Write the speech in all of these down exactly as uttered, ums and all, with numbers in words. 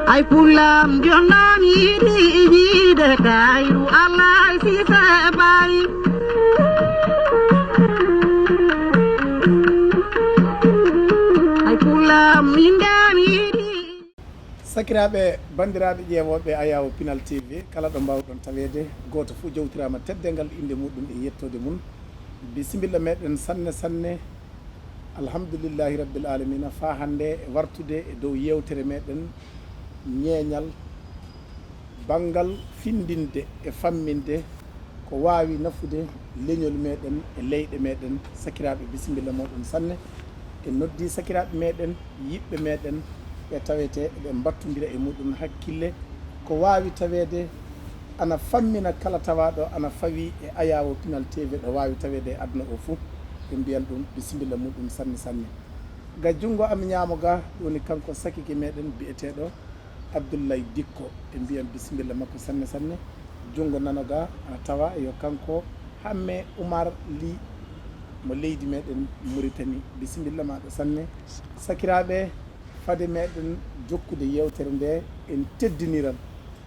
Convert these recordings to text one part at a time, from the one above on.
Ay pulam jonnan yiɗi yiɗe kayru Allah si fe bay. Ay pulam min dan yiɗi. Sakiraaɓe, banndiraaɓe ƴeewooɓe Ayaawo Pinal T V, kala ɗo mbaawɗon taweede, gooto fof jowtiraama teddeengal innde muɗum e yettoode mum. Bisimilla meɗen sanne sanne. Alhamdulillahi Rabbil Alamina, faa hannde e wartude e dow yeewtere meɗen ñeeñal banngal findinde e famminde ko waawi nafude leñol meɗen e leyɗe meɗen. Sakiraaɓe, bisimilla mooɗon sanne. En noddi sakiraaɓe meɗen, yiɓɓe meɗen, ɓe tawete eɓe mbattondira e muɗum hakkille. Ko waawi taweede ana fammina kala tawaaɗo ana fawi e Ayaawo Pinal T V ɗo waawi taweede e aduna o fof. Ɓe mbiyan ɗum bisimilla muɗum sanne sanne. Ga junngo am ñaamo ga, ɗum woni kanko sakike meɗen biyeteeɗo Abdullahi Dikko. En mbiyan bisimilla makko sanne sanne. Junngo nano ga, a tawa yo kanko Hamme Umar Li mo leydi meɗen Muritani. Bisimilla maɗa sanne. Sakiraaɓe, fade meɗen jokkude yeewtere nde, en teddiniran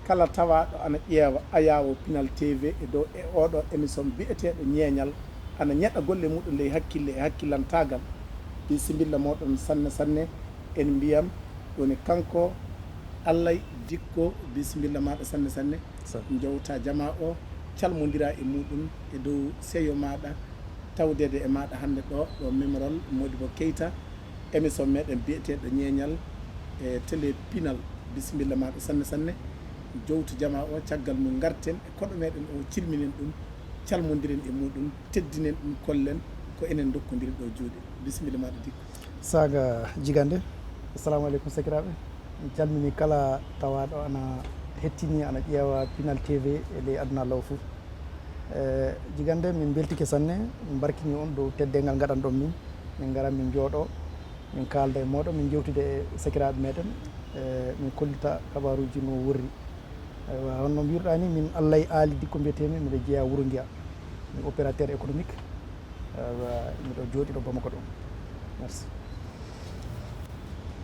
kala tawaaɗo ana ƴeewa Ayaawo Pinal T V e dow e oɗo émission biyeteeɗo Ñeeñal, ana ñeɗa golle muɗum ley hakkille e hakkillantaagal. Bisimilla moɗon sanne sanne. En mbiyam woni kanko Allay Dikko, bisimilla maɗa sanne sanne. Sa- Jowta jama o, calmondira e muɗum e dow seyo maɗa, tawdede e maɗa hannde ɗo, ɗo Mémorol Modibo Keita, émission meɗen biyeteɗo Ñeeñal e télé Pinal. Bisimilla maɗa sanne sanne. Jowtu jama o, caggal mum garten e koɗo meɗen o, cilminen ɗum, calmondiren e muɗum, teddinen ɗum, kollen ko enen dokkondiri ɗo juuɗe. Bisimilla maɗa Dikko. Saga Jigande. Assalamu aleykum sakiraaɓe. Mi calmini kala tawaaɗo ana hettini, ana ƴeewa Pinal T V e ley aduna law fof. E Jigande, min mbeltike sanne, min mbarkini on dow teddeengal ngaɗanɗon min. Min ngara min njooɗo, min kaalda e mooɗon, min njewtida e sakiraaɓe meɗen, e min kollita kabaruuji no worri. Eywa, honno mbiruɗaa ni, min Allay Aali Dikko mbiyetee-mi, miɗo jeyaa Wuro Ngiya. Mi opérateur économique. Awa, miɗo jooɗi ɗo Bamako ɗo. Merci.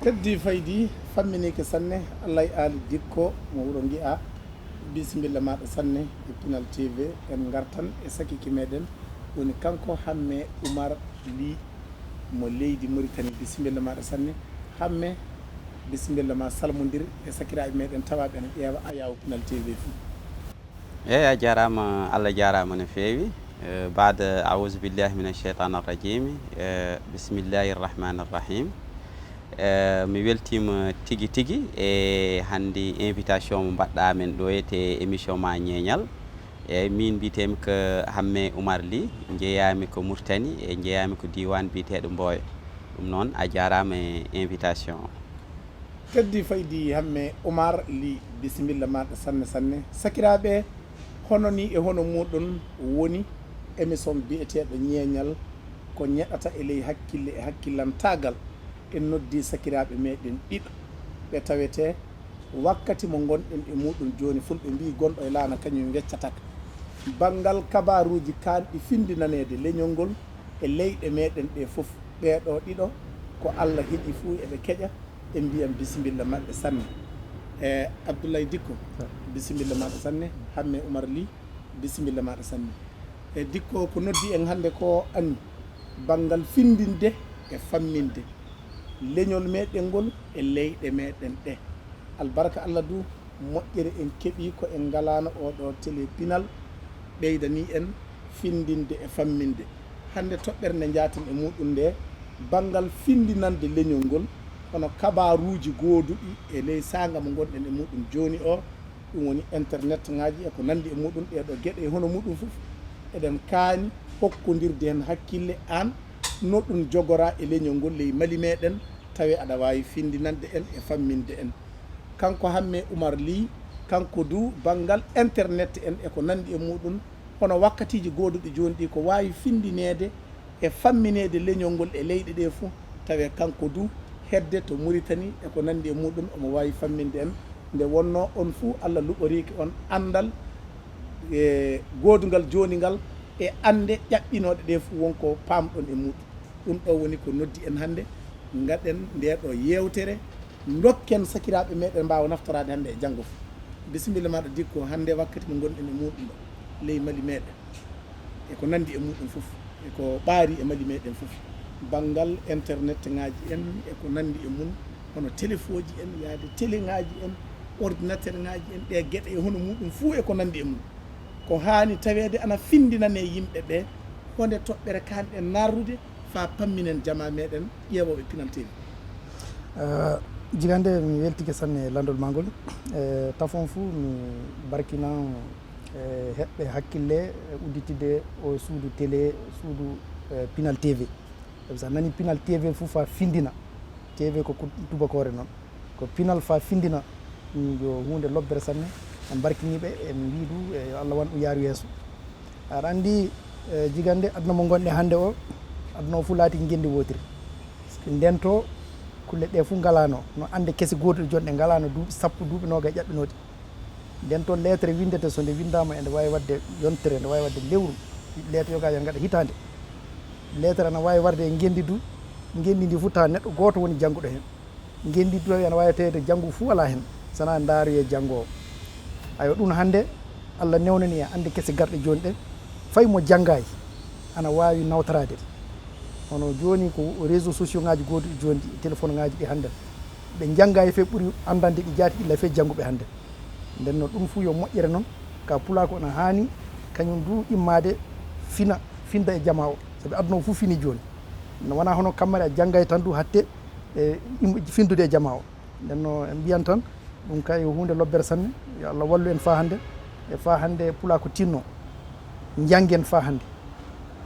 Teddi faydi, famminike sanne, Allay Aali Dikko mo Wuro Ngiya. Bisimilla maɗa sanne e Pinal T V. En ngartan e sakiki meɗen, woni kanko Hamme Umar Li mo leydi Muritani. Bisimilla maɗa sanne. Hamme, bisimilla ma, salmondir e sakiraaɓe meɗen tawaaɓe ene ƴeewa Ayaawo Pinal T V fof. Eeyi, a jaaraama, Allah jaaraama no feewi. Eh, baada auzu billahi min asheytan arrajimi. Eh, bismillahi arrahmani arrahim. Eh, mi weltiima tigi tigi e hannde invitation mo mbaɗɗaa men ɗo e te émission ma Ñeeñal. Eeyi, min mbiyeteemi ko Hamme Oumar Ly, njeyaami ko Mauritanie e njeyaami ko diiwaan biyeteeɗo Mboyo. Ɗum noon, a jaaraama e invitation o. Teddi faydi Hamme Oumar Ly, bisimilla maɗa sanne sanne. Sakiraaɓe, hono ni e hono muɗum woni émission biyeteeɗo Ñeeñal, ko ñeɗata e ley hakkille e hakkillantaagal. En noddi sakiraaɓe meɗen ɗiɗo, ɓe tawete wakkati mo ngonɗen e muɗum jooni, fulɓe mbii gonɗo e laana kañum weccataka. Banngal kabaruuji kaanɗi findinaneede leñol ngol e leyɗe meɗen ɗe fof, ɓeeɗo ɗiɗo ko Allah heƴi fuu eɓe keƴa. En mbiyam bisimilla maɓɓe sanne. E Abdoulaye Dikko, bisimilla maɗa sanne. Hamme Oumar Ly, bisimilla maɗa sanne. E Dikko, ko noddi en hannde ko anni banngal findinde e famminde leñol meɗen ngol e leyɗe meɗen ɗe. Albarka Allah du, moƴƴere en keɓi ko en ngalaano oɗo télé Pinal ɓeydani en findinde e famminde. Hannde toɓɓere nde njaaten e muɗum nde, banngal findinande leñol ngol, hono kabaruuji gooduɗi e ley saanga mo ngonɗen e muɗum jooni o, ɗum woni internet ŋaaji e ko nanndi e muɗum, ɗeeɗo geɗe e hono muɗum fof, eɗen kaani hokkondirde heen hakkille aan, no ɗum jogora e leñol ngol ley Mali meɗen, tawi aɗa waawi findinande en e famminde en. Kanko Hamme Oumar Ly, kanko du banngal internet en e ko nanndi e muɗum, hono wakkatiiji gooduɗi jooni ɗi, ko waawi findineede e fammineede leñol ngol e leyɗe ɗe fof, tawi kanko du hedde to Muritani e ko nanndi e muɗum, omo waawi famminde en. Nde wonnoo on fuu, Allah luɓoriike on anndal e goodungal jooni ngal e annde ƴaɓɓinooɗe ɗe fof, won ko paamɗon e muɗum. Ɗum ɗo woni ko noddi en hannde, ngaɗen nde ɗo yeewtere Dokken sakiraaɓe meɗen mbaawa naftoraade hannde e janngo fof. Bisimilla maɗa Dikko, hannde wakkati mo ngonɗen e muuɗum ɗo, ley Mali meɗen, e ko nanndi e muuɗum fof, e ko ɓaari e Mali meɗen fof, banngal internet ŋaaji en, e ko nanndi e mum, hono telefooji en, yaade tele ŋaaji en, ordinateur ŋaaji en, ɗe geɗe e hono muuɗum fuu, e ko nanndi e mum. Ko haani taweede ana findinanee yimɓe ɓe, honde toɓɓere kaanɗen narrude faa pamminen jamaa meɗen ƴeewooɓe Pinal T V. Ah, Jigande, mi weltike sanne e landol maa ngol. Eh, tafon fuu, mi barkinan, eh, heɓɓe hakkille, eh, udditide o suudu télé, suudu, eh, Pinal T V. Sabi so a nani Pinal T V fuu faa findina, T V ko ku-, tubakoore noon. Ko Pinal faa findina, ɗum yo huunde lobbere sanne. En mbarkinii ɓe, en mbii ɗum, eh, yo Allah wan ɗum yaaru yeeso. Aɗa anndi, eh, Jigande, aduna mo ngonɗen hannde o, aduna o fuu laati ngenndi wootiri. Ndento, kulle ɗe fuu ngalaano, no annde kese gooduɗe jooni ɗe ngalaano duuɓi sappo, duuɓi noogay ƴaɓɓinooɗi. Ndento, lettre winndete, so nde winndaama, ene waawi waɗde yontere, ene waawi waɗde lewru, lettre yogaaji ene ngaɗa hitaande. Lettre ana waawi warde e ngenndi du, ngenndi ndi fuu tawa neɗɗo gooto woni jannguɗo heen. Ngenndi du tawi ana waawi tawede janngu fuu alaa heen, so wonaa ndaaroye janngo o. Ayo, ɗum hannde, Allah newnani en annde kese garɗe jooni ɗe, fay mo janngaay ana waawi nawtoraade ɗe. Hono jooni ko réseaux sociaux ŋaaji gooduɗi jooni ɗi, téléphone ŋaaji ɗi hannde, ɓe njanngaay fay ɓuri anndande ɗi jaati ɗi lafe jannguɓe hannde. Nden noon, ɗum fuu yo moƴƴere noon, ka pulaaku ana haani kañum du immaade fina, finda e jamaa o, sabi aduna o fuu fini jooni. No wonaa hono kammari a janngaay tan du hatte e im-, findude e jamaa o. Nden no en mbiyan tan, ɗum kay ko huunde lobbere sanne, yo Allah wallu en faa hannde, e faa hannde pulaaku tinno. Njanngen faa hannde.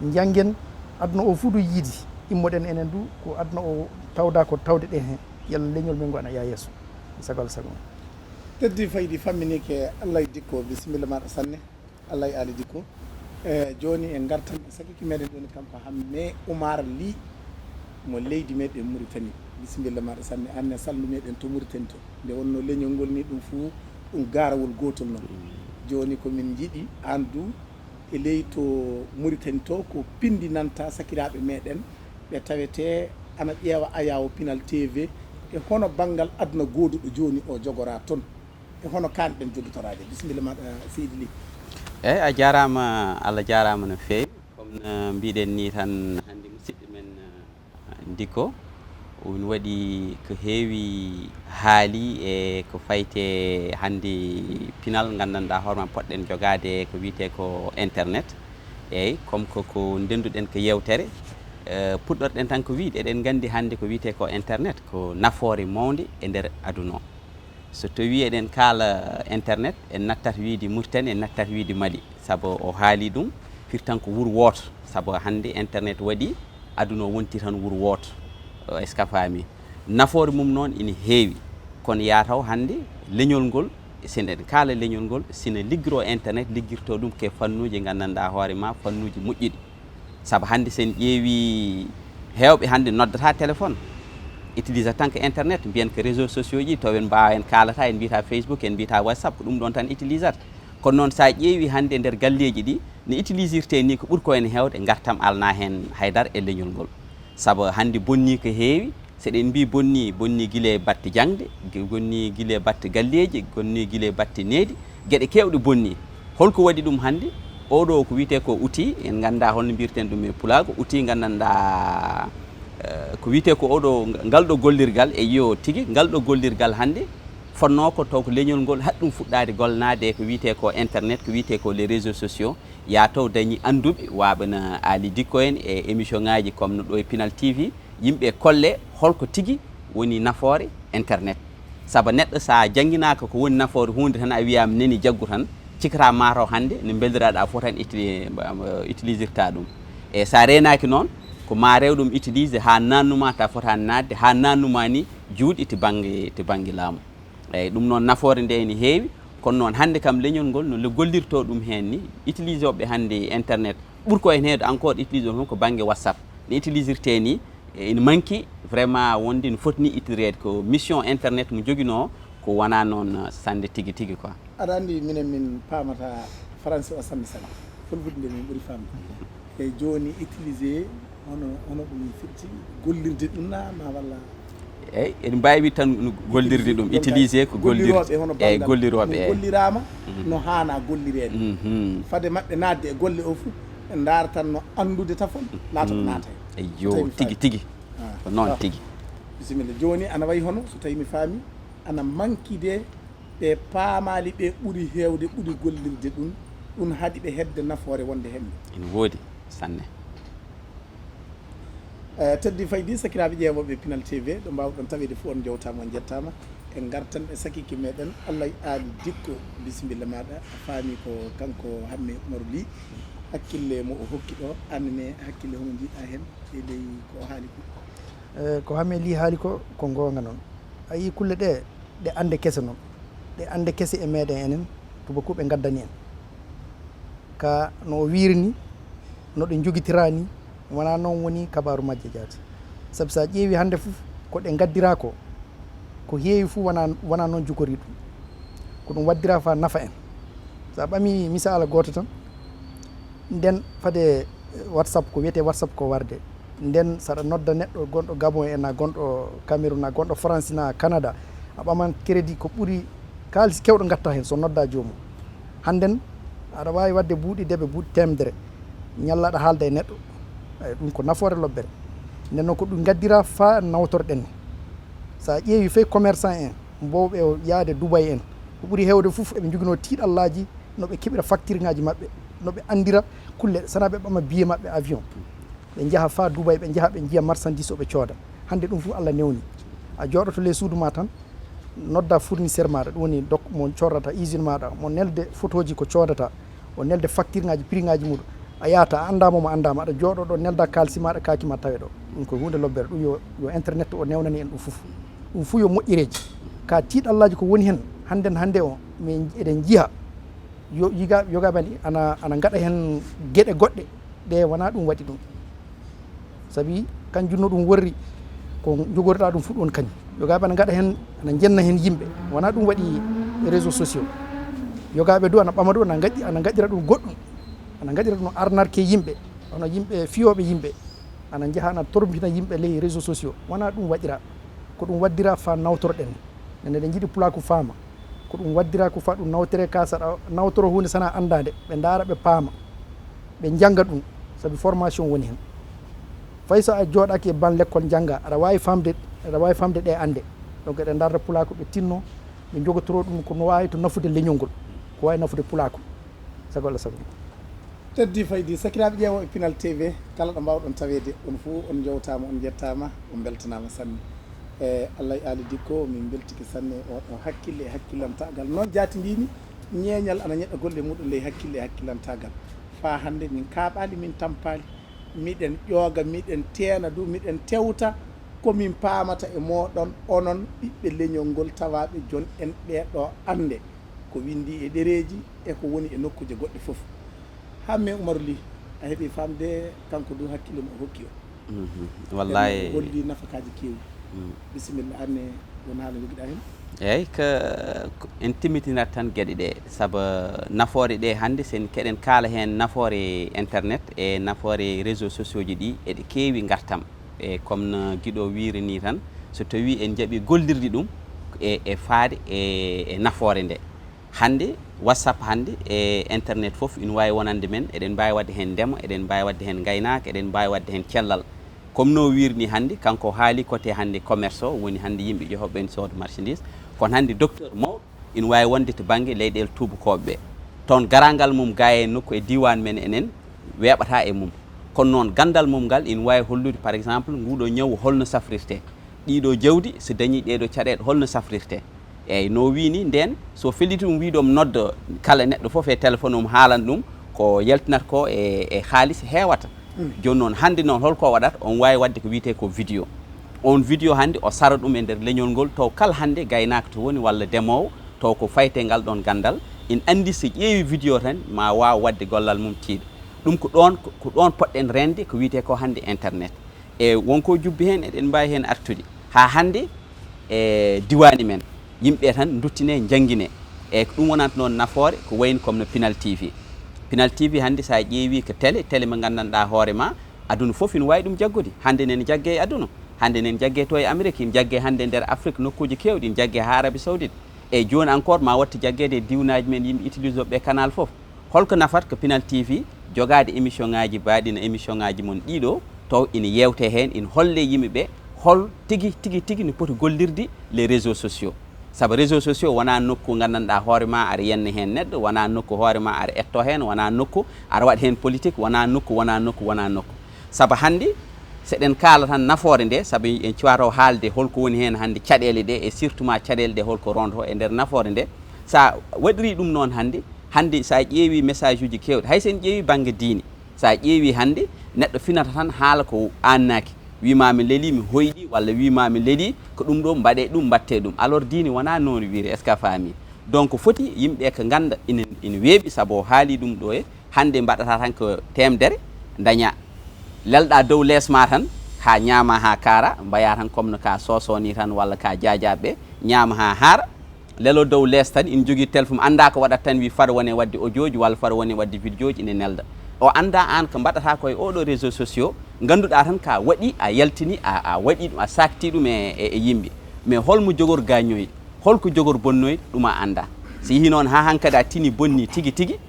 Njanngen, aduna o fuu du yiidi, immoɗen enen du, ko aduna o tawda ko tawde ɗen heen. Yalla leñol men ngo ana yaa yeeso. Sago Allah, sago men. Teddi faydi famminike, Allah e Dikko, bisimilla maɗa sanne. Allah e Aali Dikko. E jooni en ngartan e sakiki meɗen ɗo ni kanko Hamme Oumar Ly mo leydi meɗen Mauritanie. Bisimilla maɗa sanne, an e salndu meɗen to Mauritanie to. Nde wonno leñol ngol ni ɗum fuu ɗum gaarawol gootol noon. Jooni ko min njiɗi aan du e ley to Mauritanie to ko pindinanta sakiraaɓe meɗen ɓe tawete ana ƴeewa Ayawo Pinal T V e hono banngal aduna gooduɗo jooni o jogora toon. E hono kaanɗen joggitoraade? Bisimilla maɗa, Seydi Ly. Eeyi, a jaaraama, Allah jaaraama no feewi. Comme no mbiɗen nii tan, hannde musidɗo men, eh, Dikko, on waɗi ko heewi haali e ko fayti hannde pinal, nganndanɗaa hoore ma poɗɗen jogaade ko wiyetee ko internet. Eeyi, comme ko, ko ndennduɗen ko yeewtere, eh, puɗɗorɗen tan ko wiyde, eɗen nganndi hannde ko wiyetee ko internet, ko nafoore mawnde e nder aduna o. So tawii eɗen kaala internet, en nattat wiyde Mauritanie, en nattat wiyde Mali, sabu o haali ɗum, firti tan ko wuro wooto, sabu hannde internet waɗi aduna o wonti tan wuro wooto, est-ce que a faami? Nafoore mum noon ina heewi, kono yaa taw hannde leñol ngol, so eɗen kaala leñol ngol, sina liggiroo internet, liggirtoo ɗum ko e fannuuji nganndanɗaa hoore ma, fannuuji moƴƴuɗi. Sabu hannde so en ƴeewii, heewɓe hannde noddata téléphone, utilisata tan ko internet, mbiyen ko réseaux sociaux ji, to en mbaawa en kaalata, en mbiyata Facebook, en mbiyata WhatsApp, ko ɗum ɗoon tan utilisata. Kono noon so a ƴeewii hannde e nder galleeji ɗi, no utilisirtee nii ko ɓuri ko en heewde, ngartam alnaa heen haydara e leñol ngol. Sabu hannde bonnii ko heewi, so eɗen mbii bonnii, bonnii gila e batte jaŋde, gi-, bonnii gila e batte galleeji, bonnii gila e batte needi, geɗe keewɗe bonnii. Holko waɗi ɗum hannde? Oɗo ko wiyetee ko outil, en nganndaa holno mbiyirten ɗum e pulaagu, outil nganndanɗaa, eh, ko wiyetee ko oɗo, ngal ɗo gollirgal, e yo tigi, ngal ɗo gollirgal hannde fotnoo ko taw ko leñol ngol haɗi ɗum fuɗɗaade golnaade ko wiyetee ko internet, ko wiyetee ko les réseaux sociaux, yaa taw dañi annduɓe, waaɓe no Aali Dikko en e émission ŋaaji comme no ɗo e Pinal T V, yimɓe kolle holko tigi woni nafoore internet. Sabu neɗɗo so a jannginaaka ko woni nafoore huunde tan, a wiyaama neni jaggu tan, cikkataa maa taw hannde no mbeldiraa-ɗaa fof tan utili-, utilisirtaa ɗum. E so a reenaaki noon, ko maa rew ɗum utiliser haa naatnu maa taw fotaani naatde, haa naatnu maa nii juuɗe to bannge, to bannge laamu. Eeyi, ɗum noon nafoore nde ene heewi, kono noon hannde kam leñol ngol no le gollirtoo ɗum heen nii, utilisooɓe hannde internet ɓuri ko en heewde encore utilisoo ɗum ko bannge WhatsApp. No utilisirtee nii, e, ene manki vraiment wonde no foti nii ittireede. Ko mission internet mo joginoo ko wonaa noon, eh, sannde tigi tigi quoi. Aɗa anndi minen min paamata français o sanne sanne. Fulfulde nde min ɓuri faamde. E jooni utiliser hono, hono ɗum firti gollirde ɗum na, ma walla? Eyyi, en mbaawi tan no gollirde ɗum, utiliser ko gollir-, gollirooɓe hono eyyi, banngal gollirooɓe, eyyi. Golliraama no haana gollireede. Fade maɓɓe naatde e golle o fof, ɓe ndaara tan no anndude tafon, laata ko naata heen. Eyyo, so tawi mi tigi, faami. Tigi. Ah. Ko noon tigi. Bisimilla. Jooni ana wayi hono, so tawi mi faami, ana manki de ɓe paamaali ɓe ɓuri heewde, ɓuri gollirde ɗum, ɗum haɗi ɓe heɓde nafoore wonde heen. Ina woodi sanne. Eh, teddi faydi sakiraaɓe ƴeewooɓe Pinal T V, ɗo mbaawɗon taweede fof on njewtaama, on njettaama. En ngartan e sakiike meɗen, Allah Aali Dikko, bisimilla maaɗa. A faami ko kanko Hamme Umaru Ly, hakkille mo o hokki ɗo, aan ne hakkille hono njiɗɗaa heen e ley ko o haali ko? Eh, ko Hamme Ly haali ko, ko goonga noon. A yii kulle ɗe, ɗe annde kese noon. Ɗe annde kese e meɗen enen, tubakuuɓe ngaddani en. Ka no o wiiri ni, no ɗe njogitiraa ni, wonaa noon woni kabaaru majje jaati. Sabu so a ƴeewi hannde fof, ko ɗe ngaddiraa ko, ko heewi fof wonaa, wonaa noon jogori ɗum. Ko ɗum waddiraa faa nafa en. So a ɓami misaala gooto tan, nden fade WhatsApp, ko wiyetee WhatsApp ko warde. Nden so aɗa nodda neɗɗo gonɗo Gabon en, na gonɗo Cameroun, na gonɗo France, na Canada, a ɓaman crédit ko ɓuri kaalis keewɗo ngatta heen so nodda joomum. Hannden aɗa waawi waɗde buuɗi deɓe, buuɗi teemedere, ñalla aɗa haalda e neɗɗo. Eyyi, ɗum ko nafoore lobbere. Nden noon ko ɗum ngaddiraa faa nawtorɗen ni. So a ƴeewi fay commerçant en, mbowɓe o yaade Dubaï en, ko ɓuri heewde fof eɓe njoginoo tiiɗallaaji no ɓe keɓira facture ŋaaji maɓɓe, no ɓe anndira kulle, sana ɓe ɓama billet maɓɓe avion. Ɓe njaha faa Dubaï, ɓe njaha ɓe njiya marchandise o ɓe cooda. Hannde ɗum fof Allah newni. A jooɗoto ley suudu ma tan, nodda fournisseur maaɗa, ɗum woni dok mo coodata usine maaɗa, mo nelde photoji ko coodata, o nelde facture ŋaaji, prix ŋaaji muɗum. A yahata, a anndaa mo, mo anndaa ma, aɗa jooɗoo ɗo, nelda kaalisi maaɗa, kaaki ma tawe ɗo. Ɗum ko huunde lobbere, ɗum yo, yo internet o newnani en ɗum fof. Ɗum fof yo moƴƴereeji. Ka tiiɗallaaji ko woni heen, hannden hannde o, min, eɗen njiya yo, yiga-, yogaaɓe ana, ana ngaɗa heen geɗe goɗɗe, ɗe wonaa ɗum waɗi ɗum. Sabi kanjum no ɗum worri, ko njogorɗaa ɗum fof ɗum kañum. Yogaaɓe ana ngaɗa heen, ana njenna heen yimɓe, wonaa ɗum waɗi réseaux sociaux. Yogaaɓe du ana ɓama du, ana ngaɗi-, ana ngaɗira ɗum goɗɗum, ana ngaɗira ɗum arnaque yimɓe, hono yimɓe fiyooɓe yimɓe, ana njaha ana tormbina yimɓe ley réseaux sociaux, wonaa ɗum waɗiraa. Ko ɗum waddiraa faa nawtorɗen. Nde eɗen njiɗi pulaaku faama. Ko ɗum waddiraa ko faa ɗum nawtoree ka, so aɗa nawtoro huunde so wonaa anndaande, ɓe ndaara, ɓe paama, ɓe njannga ɗum, sabi formation woni heen. Fay so a jooɗaaki e ban lekkol njannga, aɗa waawi faamde, aɗa waawi faamde ɗe annde. Donc eɗen ndaarda pulaaku ɓe tinno, ɓe njogotoroo ɗum ko no waawi to nafude leñol ngol, ko waawi nafude pulaaku. Sago Allah sago. Teddi faydi, sakiraaɓe ƴeewooɓe Pinal T V, kala ɗo mbaawɗon taweede, on fof on njewtaama, on njettaama, on mbeltanaama sanne. E Allah e Aali Dikko, min mbeltike sanne e oɗo hakkille e hakkillantaagal. Noon jaati mbiimi, ñeeñal ana ñeɗɗa golle muɗum ley hakkille e hakkillantaagal. Faa hannde min kaaɓaali, min tampaali, miɗen ƴooga, miɗen teena du, miɗen tewta ko min paamata e mooɗon, onon ɓiɓɓe leñol ngol, tawaaɓe jon en ɓee ɗoo annde ko winndi e ɗereeji e ko woni e nokkuuje goɗɗe fof. Hamme Umaru Ly, a heɓii faamde kanko du hakkille mo o hokki o. Mhm. Wallahi. Nden o holli nafakaaji keewɗi. Mm. Bisimilla, aan ne won haala njogiɗaa heen? Eeyi, ko, ko en timmitinat tan geɗe ɗe, sabu nafoore ɗe hannde, sen keɗen kaala heen nafoore internet e nafoore réseaux sociaux ji ɗi, eɗe keewi ngartam. E comme no giɗo wiiri ni tan, so tawii en njaɓii gollirde ɗum e, e faade e, e nafoore nde. Hannde, WhatsApp hannde e internet fof ina waawi wonande men, eɗen mbaawi waɗde heen ndema, eɗen mbaawi waɗde heen ngaynaaka, eɗen mbaawi waɗde heen cellal. Comme no wiiri ni hannde, kanko haali côté hannde commerce o, woni hannde yimɓe ƴeewɓe ene sooda marchandise. Kono hannde docteur mawɗo ina waawi wonde to bannge leyɗeele tuubakooɓe ɓe. Toon garaangal mum gaa e nokku e diiwaan men enen weeɓataa e mum. Kono noon ganndal mum ngal ina waawi hollude, par exemple, nguuɗo ñawu holno safrirtee. Ɗiiɗo jawdi, so dañii ɗeeɗo caɗeele, holno safrirtee? Eeyi, no o wiyi ni, ndeen, so felliti ɗum wiide omo nodda kala neɗɗo fof e téléphone, omo haalana ɗum, ko yaltinata ko e, e haalis heewata. Mm. Jooni noon, hannde noon, holko o waɗata? On waawi waɗde ko wiyetee ko vidéo. On vidéo hannde, o sara ɗum e nder leñol ngol, taw kala hannde gaynaako to woni walla demoowo, taw ko fayte ngal ɗoon ganndal, ina anndi so ƴeewi vidéo tan, ma waaw waɗde gollal mum tiiɗa. Ɗum ko ɗoon, ko, ko ɗoon poɗɗen reende ko wiyetee ko hannde internet. E wonko jubbi heen, eɗen mbaawi heen artude. Haa hannde, e diwaani men, yimɓe tan nduttine, njanngine. E ko ɗum wonanta noon nafoore, ko wayno comme no Pinal T V. Pinal T V hannde, so a ƴeewi ko télé, télé mo nganndanɗaa hoore ma, aduna fof ina waawi ɗum jaggude. Hannde nene jagge e aduna. Hannde nen jagge to e Amérique, ina jagge hannde nder Afrique nokkuuji keewɗi, ina jagge haa Arabie Saoudite. E jooni encore ma waɗtu jaggeede e diiwnaaji men yimɓe utilise ɓe canal fof. Holko nafata ko Pinal T V jogaade émission ŋaaji mbaɗi no émission ŋaaji mon ɗiɗo, taw ina yeewte heen, ina holle yimɓe ɓe hol tigi, tigi, tigi no poti gollirde les réseaux sociaux. Sabu réseaux sociaux wonaa nokku nganndanɗaa hoore ma aɗa yenna heen neɗɗo, wonaa nokku hoore ma aɗa etto heen, wonaa nokku aɗa waɗa heen politique, wonaa nokku, wonaa nokku, wonaa nokku. Sabu hannde, so eɗen kaala tan nafoore nde, sabu en cuwaa taw haalde holko woni heen hannde caɗeele ɗe, e surtout ma caɗeele ɗe holko ronto e nder nafoore nde. Sa waɗiri ɗum noon hannde, hannde sa ƴeewi message uji keewɗi, hay so en ƴeewi bannge diine, sa ƴeewi hannde, neɗɗo finata tan haala ko aannaaki, wima mi leli, mi hoyɗi, walla wima mi leli, ko ɗum ɗo mbaɗe ɗum, mbatte ɗum. Alors diine wonaa noon wiiri, est-ce que a faami? Donc foti yimɓe ko ngannda ina, ina weeɓi, sabu o haali ɗum ɗo e hannde mbaɗata tan ko teemdere, daña lelɗa dow lees ma tan, haa ñaama haa kaara, mbaya tan comme no ka soosoo ni tan, walla ka jaajaaɓe, ñaama haa haara, lelo dow lees tan, ina jogii téléphone, annda ko waɗata tan, wi far wone waɗde audio ji, walla far wone waɗde vidéo ji, ina nelda. O annda aan ko mbaɗata ko e oɗo réseaux sociaux, ngannduɗaa tan ka waɗi, a yaltini, a, a waɗi ɗum, a sakti ɗum e, e, e yimɓe. Mais holmo jogor gañoyi? Holko jogor bonnoyi? Ɗum a annda. So yehi noon haa hankadi a tini bonni tigi tigi,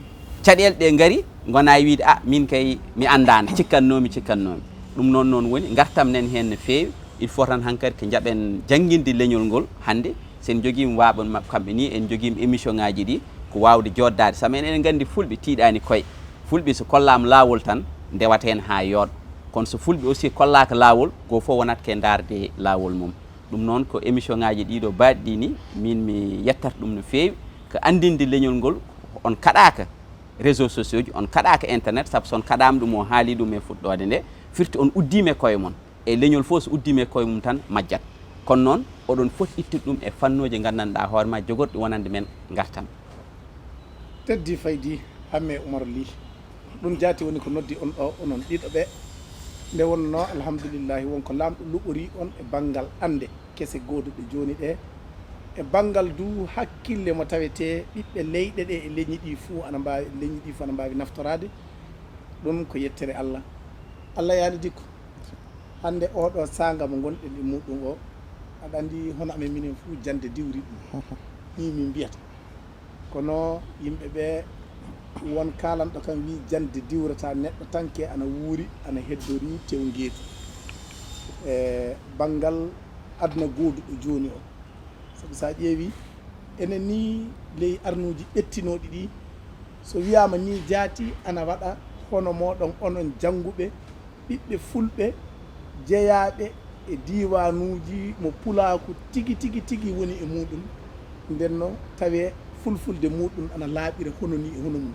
caɗeele ɗe ngari, ngona wiide, "A, min kay mi anndaano, cikkannoomi, cikkannoomi." Ɗum noon, noon woni, ngartam nen heen no feewi. Il faut tan hankadi ko njaɓen jannginde leñol ngol hannde. So en njogiima waaɓe maɓɓe kamɓe ni, en njogiima émission ŋaaji ɗi, ko waawde jooɗdaade. Sabu enen eɗen nganndi fulɓe tiiɗaani koye. Fulɓe so kollaama laawol tan, ndewata heen haa yooɗa. Kono so fulɓe aussi kollaaka laawol, goo fof wonata ke ndaarde laawol mum. Ɗum noon ko émission ŋaaji ɗiɗo baaɗi ɗi ni, min mi yettata ɗum no feewi, ko anndinde leñol ngol, on kaɗaaka réseaux sociaux ji, on kaɗaaka internet, sabu so on kaɗaama ɗum, o haali ɗum e fuɗɗoode nde, firti on uddiima e koye mon. E leñol fof so uddiima e koye mum tan majjat. Kono noon, oɗon foti ittude ɗum e fannooji nganndanɗaa hoore ma jogorɗi wonande men ngartam. Teddi faydi Hamme Umar Ly. Ɗum jaati woni ko noddi on ɗo onon ɗiɗo ɓe. Nde wonnoo, alhamdulillahi, won ko Laamɗo luɓorii on e banngal annde kese gooduɗe jooni ɗe, e banngal du hakkille mo tawetee ɓiɓɓe leyɗe ɗe e leñi ɗi fuu ana mbaawi, leñi ɗi fuu ana mbaawi naftoraade. Ɗum ko yettere Allah. Allah yaani dikko. Hannde oo ɗoo saanga mo ngonɗen e muuɗum oo, aɗa anndi hono amen minen fuu jannde diwri ɗum. Nii min mbiyata. Kono yimɓe ɓe won kaalanɗo kam wii jannde diwrata neɗɗo tanke ana wuuri ana heddorii tew ngeetu e banngal aduna gooduɗo jooni o. Sabu so a ƴeewi enen ni ley arnuuji ɓettinooɗi ɗi, so wiyaama ni jaati ana waɗa hono mooɗon onon jannguɓe ɓiɓɓe fulɓe jeyaaɓe e diiwaanuuji mo pulaaku tigi tigi tigi woni e muuɗum, ndenno tawee fulfulde muuɗum ana laaɓira hono ni e hono mum.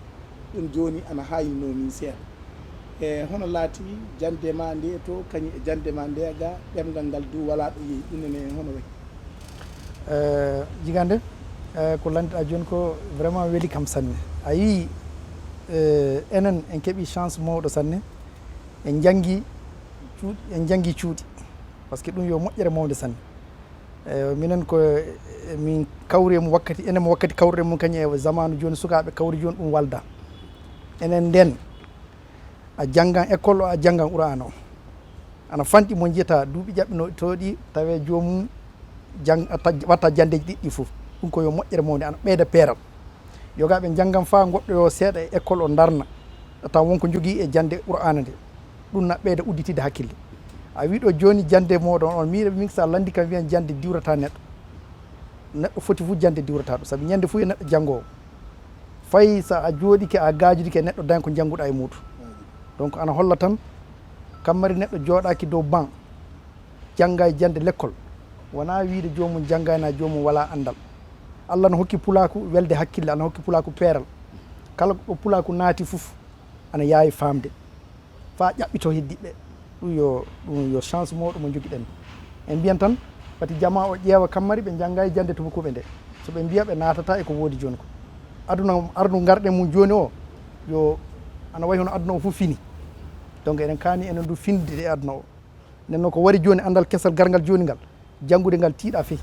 Ɗum jooni ana haaynoo min seeɗa. E hono laati jannde ma nde to kañum e jannde ma nde ga ɗemngal ngal du walaa ɗo yehi, ɗum ene hono wayi? Eh, jigande, eh, ko lannditoɗaa jooni ko vraiment weli kam sanne. A yii, eh, enen en keɓi chance mawɗo sanne. En njanngi cuuɗi, en njanngi cuuɗi, parce que ɗum yo moƴƴere mawnde sanne. Eh, minen ko, eh, min kawri e mum wakkati, enen mo wakkati kawruɗen mum kañum e zamanu jooni, sukaaɓe kawri jooni ɗum walda. Enen nden, a janngan école o, a janngan Qur'aana o. Ana fanɗi mo njiyata duuɓi jaɓɓinooɗi tooɗi, tawee joomum jang-, a taj-, watta janndeeji ɗiɗɗi fof. Ɗum ko yo moƴƴere mawnde, ana ɓeyda peeral. Yogaaɓe njanngan faa ngoɗɗoyoo seeɗa e école o ndarna, taw won ko njogii e jannde Qur'aana nde. Ɗum na ɓeyda udditidde hakkille. A wii ɗo jooni jannde mooɗon on, miiɗo min so a lanndii kam wiyan jannde diwrata neɗɗo. Neɗɗo foti fof jannde diwrata ɗum, sabu ñande fof yo neɗɗo janngoowo. Fay so a jooɗike, a gaajodike, neɗɗo dañ ko njannguɗaa e muuɗum. Donc ana holla tan, kammari neɗɗo jooɗaaki dow ban, janngaay jannde lekkol, wonaa wiide joomum janngaay na joomum walaa anndal. Allah no hokki pulaaku welde hakkille, Allah no hokki pulaaku peeral. Kala ɗo pulaaku naati fof ana yaawi faamde. Faa ƴaɓɓitoo heddiiɓe. Ɗum yo, ɗum yo chance mawɗo mo njogiɗen. En mbiyan tan, pati jamaa o ƴeewa kammari ɓe njanngaay jannde tubakuuɓe nde. So ɓe mbiya ɓe naatataa e ko woodi jooni ko. Aduna arndu ngarɗen mum jooni o, yo ana wayi hono aduna o fof fini. Donc eɗen kaani enen du finde e aduna o. Nden noon ko wari jooni anndal kesal garngal jooni ngal, janngude ngal tiiɗa fey.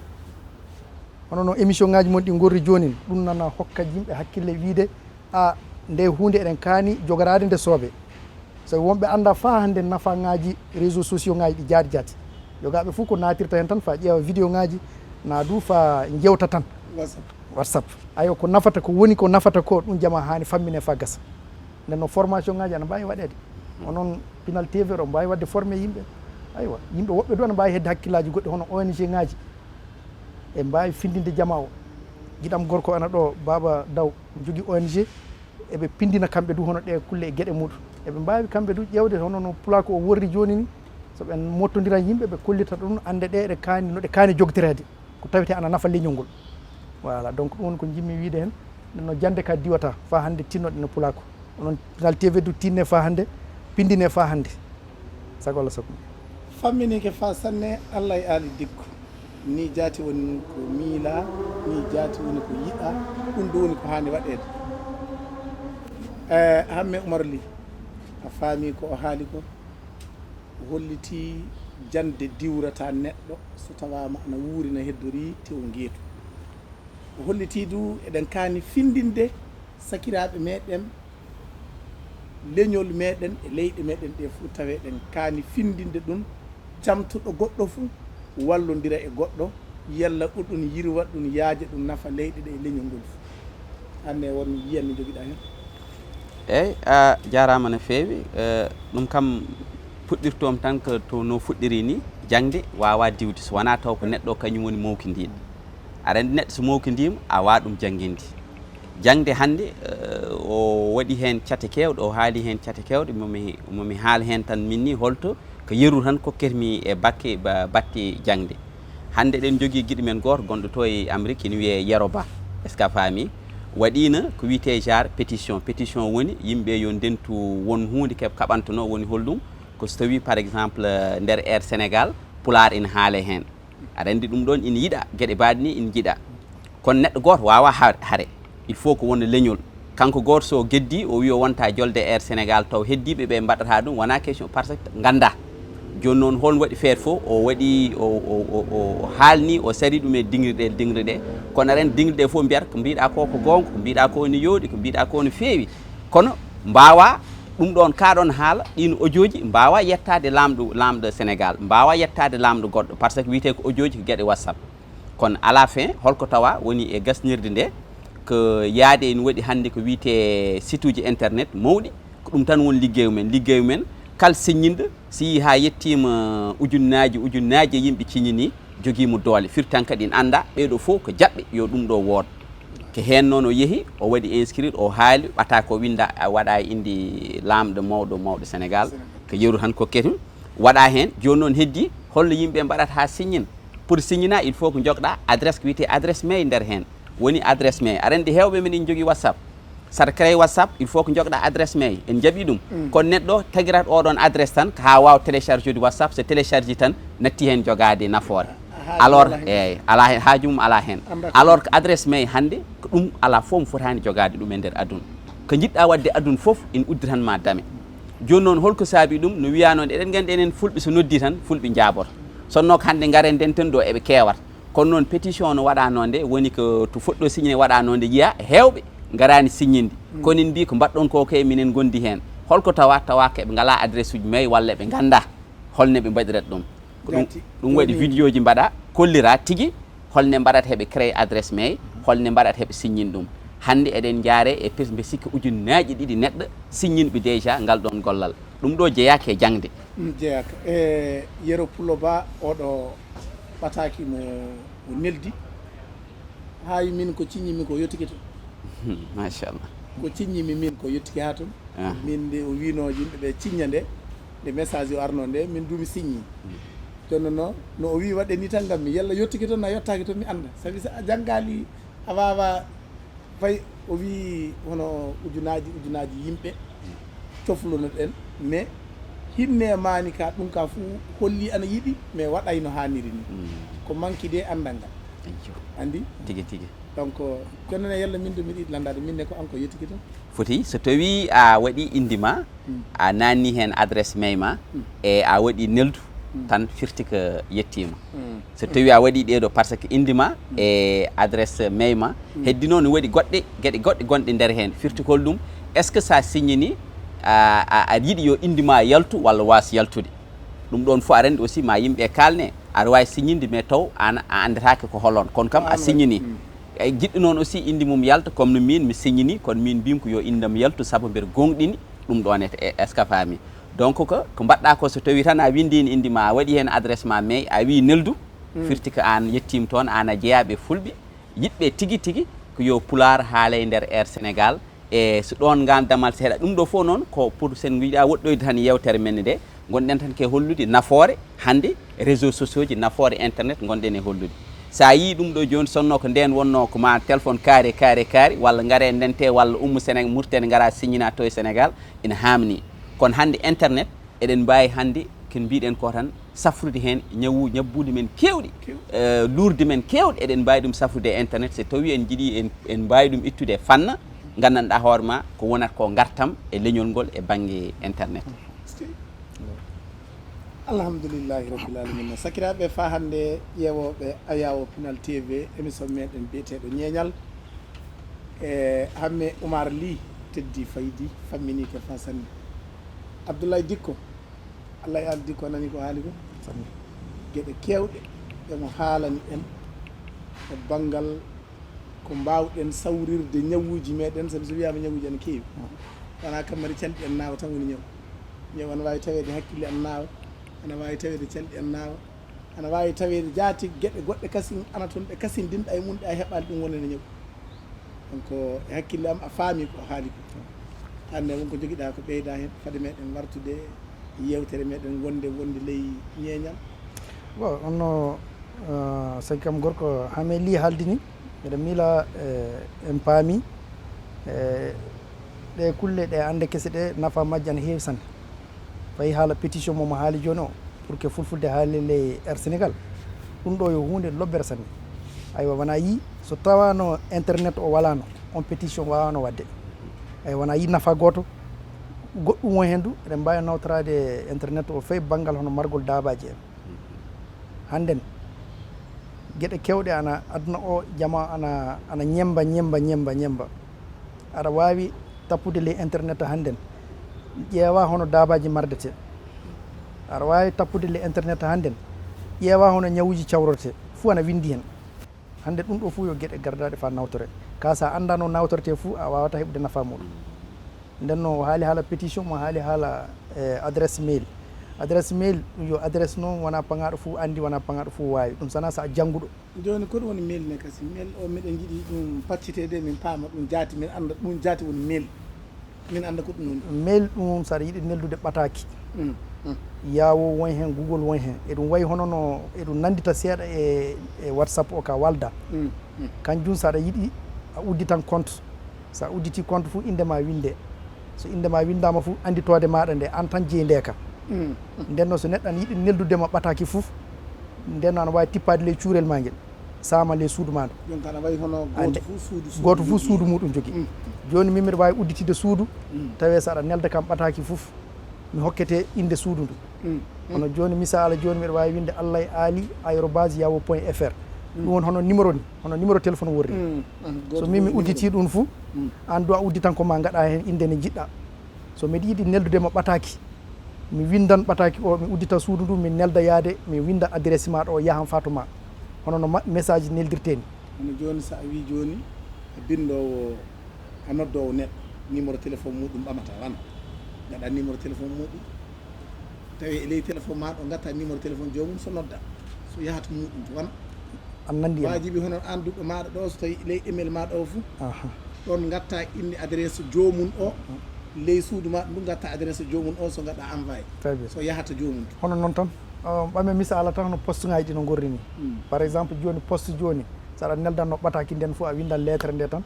Hono no émission ngaji mon ɗi ngorri jooni, ɗum nana hokka yimɓe hakkille wiide, a nde huunde eɗen kaani jogoraade nde soobe. Sabu wonɓe annda faa hannde nafa ngaji réseaux sociaux ngaji ɗi jaati jaati. Yogaaɓe fof ko naatirta heen tan, fa ƴeewa vidéo ŋaaji, na du fa njewta tan. WhatsApp. Aywa, ko nafata, ko woni ko nafata ko, ɗum jama haani fammine fa gasa. Nden no formation ŋaaji ana mbaawi waɗeede. Onon Pinal T V, oɗon mbaawi waɗde formé yimɓe. Aywa, yimɓe woɓɓe du ana mbaawi hedde hakkillaaji goɗɗi, hono O N G ŋaaji. E mbaawi findinde jama o. Giɗam gorko ana ɗo, Baaba Daw, jogii O N G. Eɓe pindina kamɓe du hono ɗe kulle e geɗe muɗum. Eɓe mbaawi kamɓe du ƴeewde hono no pulaaku o worri jooni ni. So ɓen mottondiran yimɓe, ɓe kollita ɗum, annde ɗe ɗe kaani, no ɗe kaani jogtoreede. Ko tawete ana nafa leñol ngol. Voilà, donc ɗum woni ko njimmi wiide heen. Nden no jannde ka diwata, fa hannde tinnoɗen no pulaaku. Onon Pinal T V du tinne fa hannde, pindine fa hannde. Sago Allah sago. Famminike fa sanne, Allah e aali dikko. Ni jaati woni ko miila, ni jaati woni ko yiɗa, ɗum du woni ko haani waɗeede. Eh, Hamme Umar Ly, a faami ko o haali ko, o holliti jannde diwrata neɗɗo so tawaama ana wuuri, na heddori tew ngeetu. O holliti du eɗen kaani findinde sakiraaɓe meɗen, leñol meɗen e leyɗe meɗen ɗe fof, tawe eɗen kaani findinde ɗum, camtuɗo goɗɗo fof wallondira e goɗɗo, yalla ko ɗum yirwa, ɗum yaaja, ɗum nafa leyɗe ɗe e leñol ngol fof. Anne won yiyan no jogiɗa heen? Eeyi, a jaaraama no feewi. Eh, ɗum kam puɗɗirtoom tan ko to no fuɗɗiri ni, jaŋde waawaa diwde so wonaa taw ko neɗɗo kañum woni mawkindiiɗo. Aɗa anndi neɗɗo so mawkindiima, a waawaa ɗum jannginde. Jaŋde hannde, eh, o waɗi heen cate keewɗe, o haali heen cate keewɗe, mo mi, mo mi haal heen tan min ni holto ko yeru tan kokketmi e bakke ba-, batte jaŋde. Hannde eɗen njogii giɗo men gooto gonɗo to e Amérique, ina wiyee Yero Ba, est-ce que a faami? Waɗiino ko wiyetee genre pétition. Pétition woni yimɓe yo ndentu won huunde keɓ-, kaɓantonoo, woni holɗum? Ko so tawii, par exemple, nder Air Sénégal, pulaar ina haalee heen. Aɗa anndi ɗum ɗoon ina yiɗa, geɗe baaɗe ni ina njiɗa. Kono neɗɗo gooto waawaa ha-, hare. Il faut ko wona leñol. Kanko gooto so geddii, o wiyi o wonta jolde Air Sénégal, taw heddiiɓe ɓe mbaɗata ɗum, wonaa question, parce que nganndaa. Jooni noon, hol waɗi feere fof, o waɗi, o, o, o, o, o haalni, o sari ɗum e diŋri ɗe, diŋri ɗe. Kono aɗa anndi diŋri ɗe fof mbiyata, ko mbiɗa ko, ko goonga, ko mbiɗa ko ene yooɗi, ko mbiɗa ko ene feewi. Kono mbaawaa ɗum ɗoon, kaa ɗoon haala, ɗiin ojooji mbaawaa yettaade laamɗo, laamɗo Sénégal, mbaawaa yettaade laamɗo goɗɗo, parce que wiyetee ko ojooji ko geɗe WhatsApp. Kono à la fin, holko tawa woni e gasnirde nde? Ko yaade ene waɗi hannde ko wiyetee site uji internet mawɗi, ko ɗum tan woni liggeeyu men. Liggeeyu men, kala siññinɗo, si yii haa yettiima ujunnaaji, ujunnaaji e yimɓe ciññinii, jogii mo doole. Firti tan kadi ene annda ɓee ɗoo fof ko jaɓɓe, yo ɗum ɗoo wood. Ko heen noon o yehi, o waɗi inscrire, o haali, ɓata ko winnda, a waɗa e innde laamɗo mawɗo, mawɗo Sénégal, ko yeru tan kokketmi, waɗa heen. Jooni noon heddii, holno yimɓe mbaɗata haa siññina? Pour siññina, il faut ko njogɗa adresse ko wiyetee adresse mail nder heen. Woni adresse mail. Aɗa anndi heewɓe men ina njogii WhatsApp. Saɗa créé WhatsApp, il faut ko njogɗa adresse mail. En njaɓii ɗum. Mm. Kono neɗɗo tagirat oɗon adresse tan, ko haa waawa télécharge ude WhatsApp, so télécharge tan, natti heen jogaade nafoore. Haaju Alors, alaa heen. Eeyi, alaa heen, haaju mum alaa heen. Annda ko Alors que adresse mail hannde, ko ɗum alaa fof mo fotaani jogaade ɗum e nder aduna. Ko njiɗɗa waɗde aduna fof, ina udditan ma dame. Jooni noon, holko saabi ɗum? No wiyaa noon, eɗen nganndi enen Fulɓe so noddi tan, Fulɓe njaaboto. Sonno ko hannde ngaren ndenten ɗo eɓe keewata. Kono noon, pétition no waɗa noon de, woni ko to foɗɗo siññine waɗa noon de, yiya heewɓe ngaraani siññinde. Mm. Kono en mbii ko mbaɗɗon ko kay minen ngondi heen. Holko tawa? Tawa ko ɓe ngalaa adresse uji mail walla ɓe nganndaa holno ɓe mbaɗirat ɗum. Ko ɗum, Jatti. ɗum waɗi Ɗum vidéo ji mbaɗa, kollira tigi holno mbaɗata heɓe créé adresse mail, holno mbaɗata heɓe siññin ɗum. Hannde eɗen njaare e pes-, mbe sikki ujunnaaji ɗiɗi neɗɗo siññinɓe déjà ngal ɗoon gollal. Ɗum ɗo jeyaaka e jaŋde. Ɗum jeyaaka. E Yero Pullo Ba, oɗo ɓataaki mo o neldi. Hayi min ko ciññimi ko yottike toon. Machallah. Ko ciññimi min ko yottike haa toon. Ah. Min nde o wiino yimɓe ɓe ciñña nde, nde message o arno nde, min du mi siññi. Mm. Jooni noon, no o wii waɗde ni tan ngam mi yalla yottike toon, na yottaaki toon mi annda. Sabi so a janngaali, a waawaa fay o wii hono ujunaaji, ujunaaji yimɓe cofluno ɗen, mais hinne maani ka ɗum ka fuu holli ana yiɗi, mais waɗay no haaniri ni. Mm. Ko manki de anndal ngal. Ayyo. Anndi? Tigi, tigi. Donc, kono ne yalla min de miɗo yiɗi lanndaade, min ne ko an ko yettiki tan. Foti, so tawii a waɗi innde ma, Mm. a naanni heen adresse mail ma, Mm. e a waɗi neldu, Mm. tan firti ko yettiima. Mm. So tawii a waɗi ɗee ɗoo, parce que innde ma Mm. e adresse mail ma, Mm. heddi noon ne waɗi goɗɗe, geɗe goɗɗe gonɗe nder heen. Firti ko holɗum? Est-ce que so a siññinii, a, a, aɗa yiɗi yo innde ma yaltu walla waas yaltude? Ɗum ɗoon fof aɗa anndi aussi ma yimɓe kaalne, aɗa waawi signinde mais taw aan a anndataake ko hol oon, kono kam a signini. E jiɗɗo noon aussi innde mum yalta, comme no miin mi signini, kono miin mbiymi ko yo inndam yaltu sabu mbeɗa gooŋɗini ɗum ɗoon e, e, est-ce que a faami? Donc ko, ko mbaɗɗaa ko, so tawii tan a winndiino innde ma, a waɗi heen adresse ma, mais a wii neldu, firti ko aan yettiima toon, aan a jeyaa ɓe fulɓe, yiɗɓe tigi tigi ko yo Pulaar haala e nder Air Sénégal. E so ɗoon ngaan damal seeɗa, ɗum ɗo fof noon ko pour sen njiɗa woɗɗoyde tan yeewtere men nde, ngonɗen tan ke hollude nafoore hannde réseaux sociaux ji, nafoore internet ngonɗen e hollude. So a yii ɗum ɗo jooni, sonno ko ndeen wonno ko ma téléphone kaari, kaari, kaari, walla ngare ndente, walla ummo Sénégal, Mauritanie ngara signina to e Sénégal, ina haamni. Kono hannde internet, eɗen mbaawi hannde, ken mbiɗen ko tan, safrude heen ñawu-, ñabbuuli men keewɗi, eh, luurdi men keewɗi, eɗen mbaawi ɗum safrude e internet. So tawii en njiɗi, en, en mbaawi ɗum ittude e fanna, nganndanɗaa hoore ma ko wonata ko ngartam e leñol ngol e bannge internet. Alhamdulillahi rabbil alamina. Sakiraaɓe, faa hannde ƴeewooɓe Ayaawo Pinal T V, émission meɗen biyeteeɗo Ñeeñal. E Hamme Oumar Ly teddi, faydi, famminiike faa sanne. Abdoulaye Dikko, Allah e Aali Dikko, a nanii ko haali ko? Geɗe keewɗe ɗe mo haalani en e banngal ko mbaawɗen sawrirde ñawuuji meɗen, sabi so wiyaama ñawuuji ene keewi. Wonaa kam mari canɗi en naawa tan woni ñaw. Ñaw ana waawi taweede hakkille ana naawa, ana waawi taweede canɗi en naawa, ana waawi taweede jaati geɗe goɗɗe kasin ana toon, ɗe kasindinɗa e mum, ɗe a heɓaali ɗum wonani ñaw. Donc e hakkille am a faami ko o haali ko. Hannde won ko njogiɗaa ko ɓeyda heen fade meɗen wartude e yeewtere meɗen wonde, wonde ley ñeeñal? Bon, onno, uh, sagi kam gorko Hamme Ly haaldini, mbeɗa miila, eh, en paami, eh, ɗe kulle ɗe annde kese ɗe nafa majje ana heewi sanne. Fayi haala pétition mo mo haali jooni o, pour que fulfulde haali ley Air Sénégal, ɗum ɗo yo huunde lobbere sanne. Aywa, wona yii so tawaano internet o walaano, on pétition waawano waɗde. Aywa, wona yii nafa gooto, goɗɗum won heen du, eɗen mbaawi nawtoraade internet o fay banngal hono margol daabaaji en. Hannden geɗe keewɗe ana, aduna o, jama ana, ana ñemmba, ñemmba, ñemmba, ñemmba. Aɗa waawi tappude ley internet hannden, ƴeewa hono daabaaji mardetee. Aɗa waawi tappude ley internet hannden, ƴeewa hono ñawuuji cawrortee, fuu ana winndi heen. Hannde ɗum ɗo fuu yo geɗe gardaaɗe faa nawtore. Kaa so a anndaa no nawtortee fuu, a waawataa heɓude nafaa muuɗum. Nden noon o haali haala pétition, mo haali haala, eh, adresse mail. Adresse mail ɗum yo adresse noon, wonaa paŋaaɗo fuu anndi, wonaa paŋaaɗo fuu waawi. Ɗum sanaa so a jannguɗo. Jooni ko ɗum woni mail ne kasi? Mail o miɗen njiɗi ɗum pacciteede, min paama ɗum jaati, min annda ɗum jaati woni mail. Min annda ko ɗum woni. Mail ɗum, so aɗa yiɗi neldude ɓataaki, mm, mm, Yahoo won heen, Google won heen. Eɗum wayi hono no, eɗum nanndita seeɗa e, e WhatsApp o ka walda. Mm, mm. Kanjum so aɗa yiɗi, a udditan compte. So a udditii compte fuu, innde ma winndee. So innde ma winndaama fuu, annditoode maaɗa nde, aan tan jeyi nde ka. Mm, mm. Nden noon so neɗɗo ana yiɗi neldude ma ɓataaki fuu, nden noon ana waawi tippaade ley cuurel ma ngel, saama ley suudu ma ndu. Jooni ka ana wayi hono gooto fuu suudu, gooto fuu suudu muuɗum jogii. Mm. Jooni min mbiɗa waawi udditiide suudu, mm, tawee so aɗa nelda kam ɓataaki fuu, mi hokkete innde suudu ndu. Mm. Hono jooni, misaala jooni, mbiɗa waawi winnde Allah e Aali arobase yahoo point F R. Mm. Ɗum woni hono numéro ni, hono numéro téléphone worri. Mm. Mm. So min mi udditii ɗum fuu, mm, aan du a udditan ko ma ngaɗa heen innde nde njiɗɗa. So miɗa yiɗi neldude ma ɓataaki, mi winndan ɓataaki o, mi uddita suudu ndu, mi nelda yaade, mi winnda adresse ma ɗo, yahan faa to ma. Hono no ma-, message neldirtee ni. Hono jooni, so a wii jooni, a binndoowo, a noddoowo neɗɗo, numéro téléphone muuɗum ɓamata, wano ngaɗa numéro téléphone muuɗum, tawi e ley téléphone ma ɗo, ngatta numéro téléphone joomum, so nodda, so yaha to muuɗum, wano. An nanndi en. Waajibi hono an duɗo maaɗa ɗo, so tawi ley email ma ɗo fuu, aha, ɗon ngatta innde adresse joomum o, ley suudu ma ndu ngatta adresse joomum o, so ngaɗa envoyé. Très bien. So yahata joomum to. Hono noon tan. O, ɓame misaala tan no poste ŋaaji ɗi no ngorri ni. Mm. Par exemple, jooni poste jooni, so aɗa neldanno ɓataaki nden fof, a winndan lettre nde tan,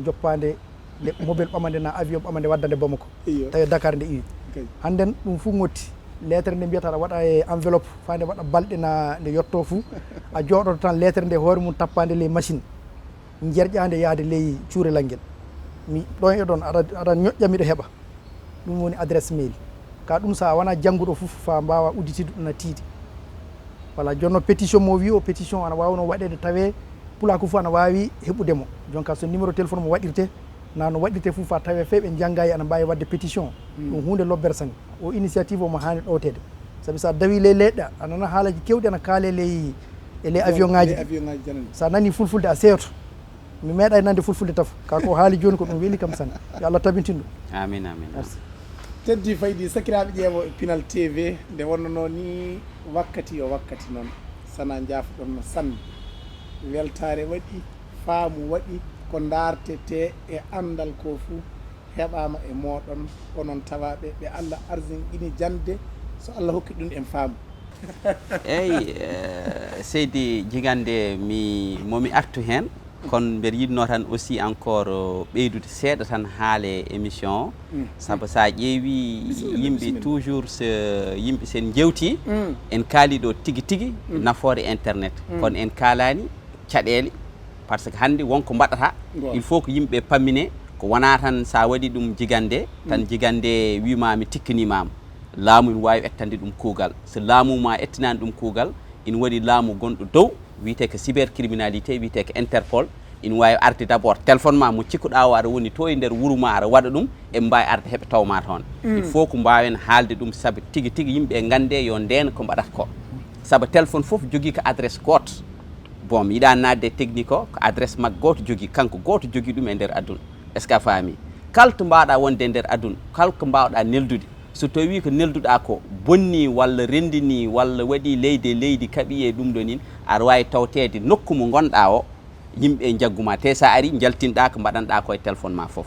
joppaande nde mobile ɓamande na avion ɓamande waddande Bamako. Iyo. Tawi Dakar nde iwi. Ok. Hannden ɗum fof ŋotti. Lettre nde mbiyata aɗa waɗa e enveloppe, faa nde waɗa balɗe na nde yotto fof. A jooɗoto tan lettre nde hoore mum tappaande ley machine. Jerƴaande yahde ley cuurelal ngel. Mi ɗon e ɗon, aɗa, aɗa ñoƴƴa miɗo heɓa. Ɗum woni adresse mail. Ka ɗum, so a wonaa jannguɗo fof, faa mbaawaa udditiiɗo ɗum na tiiɗi. Voilà, jooni noon pétition mo wii o, pétition ana waawno waɗeede tawee pulaaku fof ana waawi heɓude mo. Jooni ka so numéro téléphone mo waɗirtee, na no waɗirtee fof faa tawee fay ɓe njanngaay ana mbaawi waɗde pétition. Hmm. Ɗum huunde lobbere sanne. O initiative omo haani ɗowteede. Sabi so a dawi ley leɗɗe, a nana haalaji kewɗi ana kaale ley e ley avion ngaji ɗi. Avion ngaji janani. So a nani fulfulde a seyoto. Mi meeɗa nande fulfulde taf. Ka ko haali joni ko ɗum weli kam sanne. Yo Allah tabintin ɗum. Amin, amin. Merci. Teddi faydi sakiraaɓe ƴeewo e Pinal T V, nde wonnanoo ni wakkati yo wakkati noon. Sana njaafoɗon no sanne. Weltaare waɗi, faamu waɗi, ko ndaartetee e anndal ko fuu heɓaama e mooɗon, onon tawaaɓe ɓe Allah arsinqini jannde, so Allah hokki ɗum en faamu. Eyi, eh, seydi Jigande, mi momi artu heen, kono mbeɗa yiɗnoo tan aussi encore ɓeydude seeɗa tan haale émission o. Sabu so a ƴeewi yimɓe toujours so yimɓe sen jewti, en kaali ɗo tigi tigi nafoore internet, kono en kaalani caɗeele. Parce que hannde wonko mbaɗata, il faut ko yimɓe pammine, ko wona tan sa waɗi ɗum Jigande tan, Jigande wima mi tikkinimama. Laamu ina wawi ettande ɗum kuugal. So laamu ma ettinani ɗum kuugal, ina waɗi laamu gonɗo dow, wiyete ko cybercriminalité, wiyete ko Interpol. Ina wawi arde d'abord téléphone ma mo cikkuɗa o, aɗa woni to e nder wuuru ma, aɗa waɗa ɗum, eɓe mbawi arde heɓe tawma toon. Il faut ko mbawen haalde ɗum, saabu tigi tigi yimɓe gande yo nden ko mbaɗata ko. Saabu téléphone foof jogui ko adresse goto. Bon, mi yiɗa nadde e technique o, ko adresse makko goto jogui, kanko goto jogui ɗum e nder aduna. Est ce que a faami? Kala to mbawɗa wonde e nder aduna, kala ko mbawɗa neldude, so tawi ko nelduɗa ko bonni walla rendini walla waɗi leydi e leydi, kaɓi e ɗum ɗo nin, aɗa wawi tawtede nokku mo gonɗa o, yimɓe jagguma. Te sa ari, jaltinɗa ko mbaɗanɗa ko e téléphone ma foof.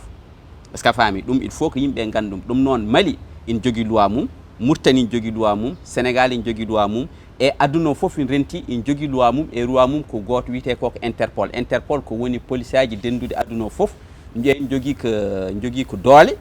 Est ce que a faami? Ɗum il faut que yimɓe gandum. Ɗum noon, Mali ina jogui loi mum, Mauritanie ina jogui loi mum, Sénégal ina jogui loi mum, e aduna o foof ina renti ina jogui loi mum. E loi mum ko goto, wiyete ko ko Interpol. Interpol ko woni police aji dendude aduna o foof. Mbiya ina jogui ko, ina jogui ko doole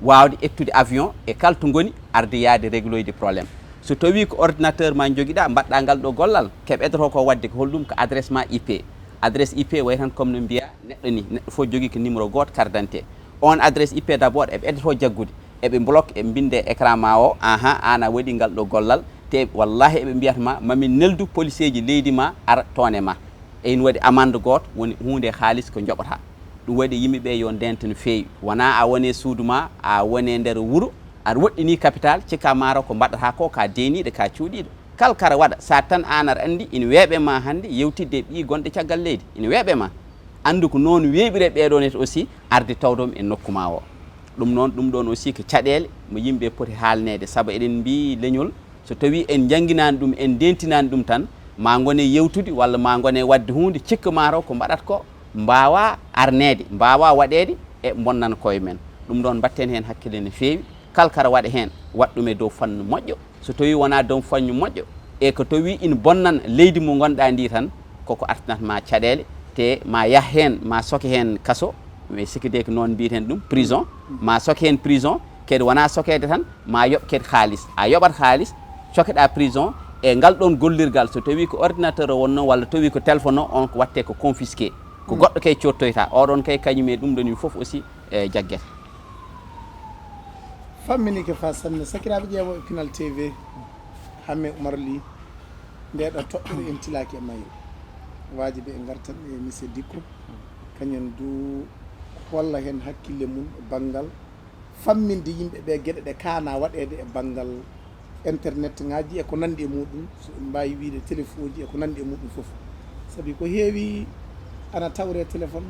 wawde ettude avion e kala to goni, arde yaade régloyde problème. So tawi ko ordinateur ma joguiɗa, mbaɗɗa ngal ɗo gollal, ko ɓeydotoo ko wadde ko holɗum? Ko adresse ma I P. Adresse I P wayi tan comme no mbiya neɗɗo ni, neɗɗo fof jogui ko numéro goto carte d'identité. On adresse I P d'abord eɓe ɓeydotoo jaggude, eɓe bloque, eɓe mbinde e écran ma o, aha, an a waɗi ngal ɗo gollal, te wallahi eɓe mbiyata ma, mamin neldu police ji leydi ma ara toone ma. E ina waɗi amande goto, woni hunde haalis ko joɓata. Ɗum waɗi yimɓe ɓe yo ndento no feewi. Wona a wone suudu ma, a wone nder wuuro, aɗa woɗɗini capital, cikka maaro ko mbaɗata ko ka deeniɗo, ka cuuɗiɗo. Kala kara waɗa, sa tan an aɗa andi, ina weeɓe ma hande yewtidde e ɓiyi gonɗe caggal leydi. Ina weeɓe ma. Andu ko noon weeɓire ɓeɗo net aussi arde tawdom e nokku ma o. Ɗum noon, ɗum ɗon aussi ko caɗele mo yimɓe poti haalnede, saabu eɗen mbi leñol, so tawi en jannginani ɗum, en ndentinani ɗum tan, ma ngone yewtude walla ma ngone wadde hunde, cikka maaro ko mbaɗat ko mbawa arnede, mbawa waɗede, e bonnana koye men. Ɗum ɗon mbatten hen hakkille no feewi. Kala kara waɗa hen, waɗ ɗum e dow fannu moƴƴo. So tawi wona dow fannu moƴƴo, e ko tawi ina bonnan leydi mo gonɗa ndi tan, koko artinat ma caɗele, te ma yah hen, ma soke hen kaso, mi sikki de ko noon mbiyeten ɗum, prison, ma soke hen prison, kadi wona sokede tan, ma yoɓ kadi haalis. A yoɓat haalis, cokeɗa prison, e ngal ɗon gollirgal, so tawi ko ordinateur o wonno walla tawi ko téléphone o, on ko watte ko confisqué. Ko goɗɗo kay cottoyta, oɗon kay kañum e ɗum ɗon fof aussi e jaggete. Famminike fa sanne, sakiraaɓe ƴeewo e Pinal T V, Hamme Umar Ly, nde ɗo toɓɓere en tilaki e mayre. Waajibi en ngartan e Monsieur Dicko, kañum du holla hen hakkille mum e banngal famminde yimɓe ɓe geɗe ɗe kaana waɗeede e banngal internet ngaji e ko nanndi e muɗum, so en mbaawi wiide téléphone ji e ko nanndi e muɗum fof. Sabi ko heewi ana tawre téléphone,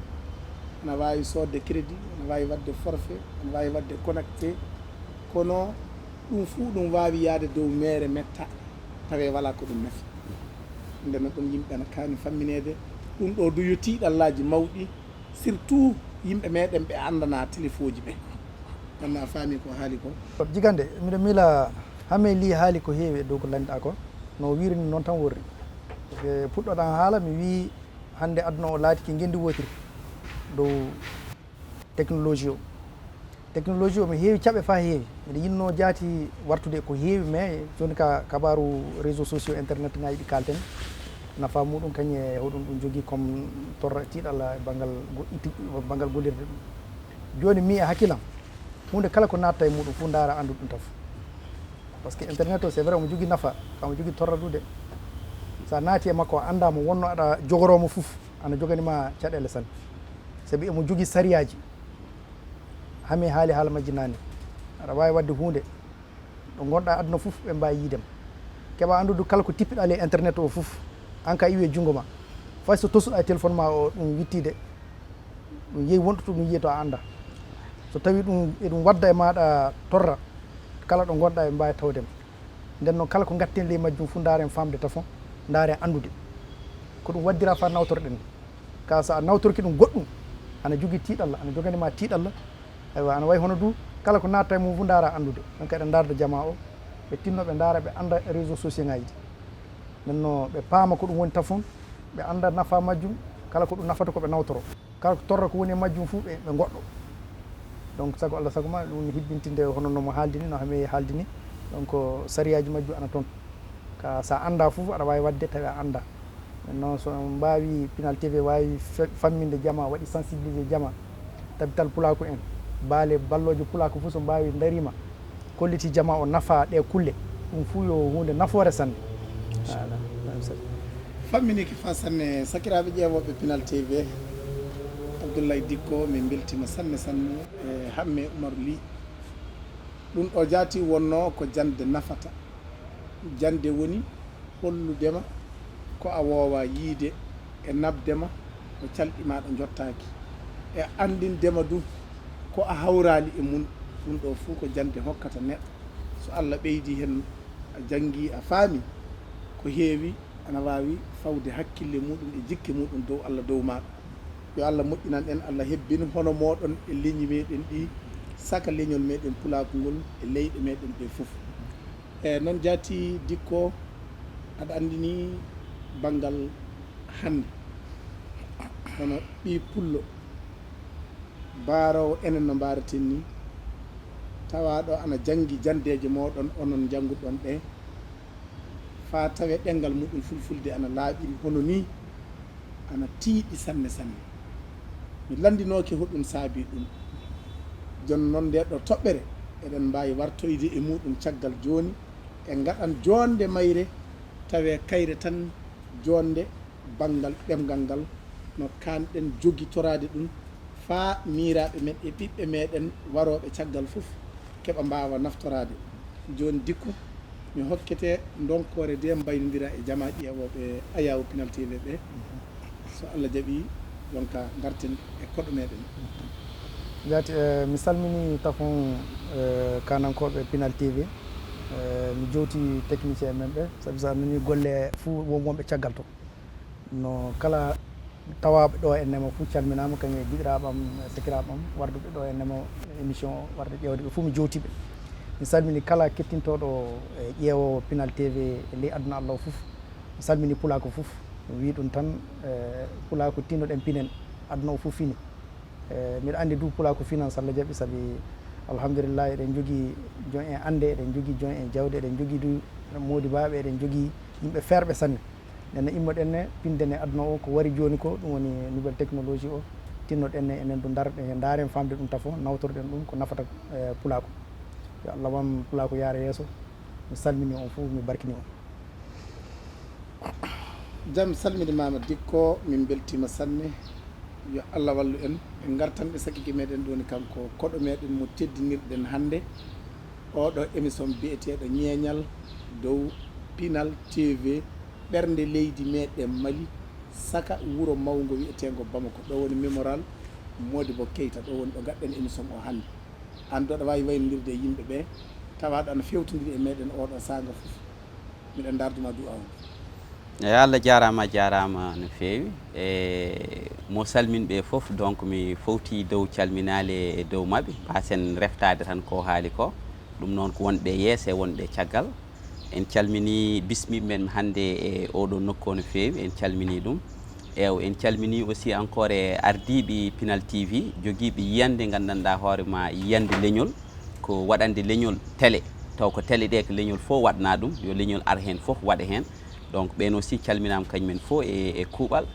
ana waawi soodde crédit, ana waawi waɗde forfait, ana waawi waɗde connecté, kono ɗum fuu ɗum waawi yahde dow meere metta, tawe walaa ko ɗum nafi. Ndeen noon ɗum yimɓe ana kaani fammineede. Ɗum ɗo du yo tiiɗallaaji mawɗi, surtout yimɓe meɗen ɓe anndana téléphone ji ɓe. Kono a faami ko haali ko? Jigande, miɗo miila Hamme Ly haali ko heewi e dow ko lanɗa ko. No wiiri ni noon tan worri. Parce que puɗɗoɗan haala, mi wii hannde aduna o laati ki ngenndi wootiri dow technologie o. Technologie o mi heewi caɓe fa heewi. Miɗo yinno jaati wartude ko heewi, mais joni ka kabaru réseaux sociaux, internet ngaji ɗi kalten, nafa muɗum kañum e hoɗum ɗum jogii comme torra tiiɗalla e banngal go-, itti-, banngal gollirde ɗum. Joni mi e hakkilam, huunde kala ko natta e muɗum fof ndaara anndu ɗum taf. Parce que internet o c'est vrai omo jogii nafa, omo jogii torra duude. Sa naati e makko a annda mo wonno aɗa jogoromo fof, ana joganima caɗele sanne. Sabi omo jogii sariyaji. Hami haali haala majji nane. Aɗa waawi waɗde huunde, Ɗo ngonɗa aduna fof ɓe mbawi yiidema. Keɓa anndude kala ko tippiɗa ley internet o fof, an ka iwi e junngo ma. Fay so tosuɗa e téléphone ma o ɗum wittide, ɗum yehi wonɗo to ɗum yehi to a annda. So tawi ɗum eɗum wadda e maɗa torra, kala ɗo ngonɗa ɓe mbawi tawdema. Nden noon kala ko gatten ley majjum fof ndaren famde tafon, ndaren anndude. Ko ɗum waddira fa nawtorɗen. Ka so a nawtorki ɗum goɗɗum, ana jogii tiiɗalla, ana jogani ma tiiɗalla. Aywa, ana wayi hono du kala ko natta e mum fof ndara anndude. Donc eɗen ndarda jama o, ɓe tinno ɓe ndara ɓe annda réseau sociaux ngaji ɗi. Nden no ɓe paama ko ɗum woni tafon, ɓe annda nafa majjum, kala ko ɗum nafata ko ɓe nawtoro. Kala ko torra ko woni e majjum fof ɓe ɓe goɗɗo. Donc sago Allah sago ma ɗum hibbintinde hono no mo haaldini no hame haaldini. Donc sariyaji majjum ana toon. Ka sa annda fof aɗa wawi wadde tawi a annda. Maintenant so mbawi Pinal TV wawi fe- famminde jama waɗi sensibilisé jama. Tabital pulaku en baale balloje pulaku fof so mbawi darima kolliti jama o nafa ɗe kulle. Ɗum fof yo hunde nafoore sanne. Voilà. Famminiki fa sanne sakiraɓe ƴeewoɓe Pinal TV. Abdoulaye Dikko min beltima sanne sanne e Hamme Oumar Ly. Ɗum ɗo jaati wonno ko jande nafata. Jande woni holludema ko a wowa yiide e nabdema ko calɗi maɗa jottaaki e andindema du ko a hawrali e mun. Ɗum ɗo fof ko jande hokkata neɗɗo so Allah ɓeydi hen a jangi a faami ko heewi ana wawi fawde hakkille muɗum e jikke muɗum dow Allah dow maɗa. Yo Allah moƴƴinan en Allah hebbin hono moɗon e leñi meɗen ɗi saka leñol meɗen pulaku ngol e leyɗe meɗen ɗe fof. E noon jaati Dikko aɗa anndini banngal hannde hono ɓii pullo mbaaroowo enen no mbaaraten ni tawaaɗo ana janngi janndeeje mooɗon onon njannguɗon ɗe faa tawee ɗemngal muɗum fulfulde ana laaɓiri hono nii ana tiiɗi sanne sanne. Mi lanndinooke hoɗum saabii ɗum. Jooni noon ndee ɗoo toɓɓere eɗen mbaawi wartoyde e muuɗum caggal jooni e ngaɗan joonde mayre tawee kayre tan joonde banngal ɗemngal ngal no kaan-ɗen jogitoraade ɗum faa miiraaɓe men e ɓiɓɓe meɗen warooɓe caggal fof keɓa mbaawa naftoraade. Jooni Dikko mi hokkete ndonkoore nde mbaynondira e jama ƴeewooɓe Ayaawo Pinal TV ɓe. So Allah jaɓi jonka ngarten e koɗo meɗen. Jaati eh, mi salmini tafon eh, kanankooɓe Pinal TV. Eh, mi jowti technicien men ɓe sabi sa nani golle fuu won wonɓe caggal to. No kala tawaaɓe ɗo e Nemo fof calminaama kañum e giɗiraaɓe am e sakiraaɓe am warduɓe ɗo e Nemo émission o warde ƴeewde ɓe fof mi jowtiɓe. Mi salmini kala kettintooɗo e ƴeewoowo Pinal TV e ley aduna Allah o fof. Mi salmini pulaaku fof mi wii ɗum tan e pulaaku tinnoɗen pinen aduna o fof fini. E, mbiɗa anndi du pulaaku finan salla jaɓi sabi alhamdulillahi eɗen jogii jon en annde eɗen jogii jon en jawde eɗen jogii du moodi baaɓe eɗen jogii yimɓe ferɓe sanne. Nden no immoɗen ne pinden e aduna o ko wari jooni ko ɗum woni nouvelle technologie o tinnoɗen ne enen du ndarɗen he ndaaren famde ɗum tafo nawtorɗen ɗum ko nafata e, pulaaku. Yo allah wam pulaaku yaara yeeso. Mi salmini on fof mi barkini on. Jam salminimaama Dikko, min mbeltiima sanne. Yo Allah wallu en e ngartanɗe sakike meɗen ɗo woni kanko koɗo meɗen mo teddinirɗen hannde. Oɗo émission biyeteeɗo Ñeeñal dow Pinal TV, ɓernde leydi meɗen Mali, saka wuro mawngo wiyeteengo Bamako. Ɗo woni Mémoral Modibo Keita, ɗo woni ɗo ngaɗɗen émission o hannde. Aan du aɗa waawi waynondirde e yimɓe ɓe, tawa aɗa fewtondiri e meɗen oɗo saanga fof. Miɗen ndaarduma du'a on. Eyi, Allah jaaraama, a jaaraama no feewi. E mo salmin ɓe fof, donc mi fowti dow calminaale e dow maɓɓe, mbaasen reftaade tan ko haali ko. Ɗum noon ko wonɓe yeeso e wonɓe caggal. En calminii bismiiɓe men hannde e ooɗoo nokku o no feewi, en calminii ɗum. Eew, en calminii aussi encore e ardiiɓe Pinal TV, jogiiɓe yiyannde nganndanɗaa hoore maa yiyannde leñol, ko waɗande leñol télé, taw ko télé ɗe ko leñol fof waɗnaa ɗum, yo leñol ar heen fof waɗa heen. Donc ɓeen aussi calminaama kañum en fof e e kuuɓal.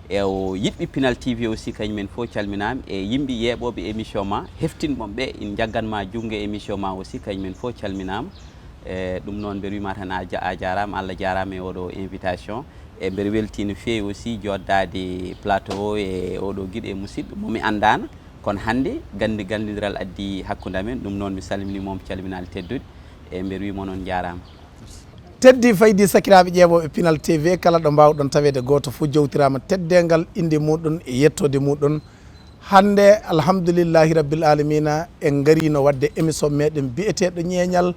E o yiɗɓe Pinal TV aussi kañum en fof calminaama, e yimɓe yeeɓooɓe émission ma, heftinɓe ɓe, ina njaggan ma junngo e émission ma aussi kañum en fof calminaama. E ɗum noon mbeɗa wiyma tan a ja- a jaaraama, Allah jaaraama e oɗo invitation. E mbeɗa weltii no feewi aussi jooɗdaade plateau o e oɗo giɗo e musidɗo mo mi anndaana, kono hannde gandi- gandindiral addi hakkunde amen. Ɗum noon mi salminii mo calminaali tedduɗi. Eyi, mbeɗa wiya mo noon njaaraama. Teddi faydi sakiraaɓe ƴeewooɓe Pinal T V, kala ɗo mbaawɗon taweede gooto fof jowtiraama teddeengal innde muɗum e yettoode muɗum. Hannde alhamdulillahi rabbil alamina en ngariino waɗde émission meɗen biyeteeɗo Ñeeñal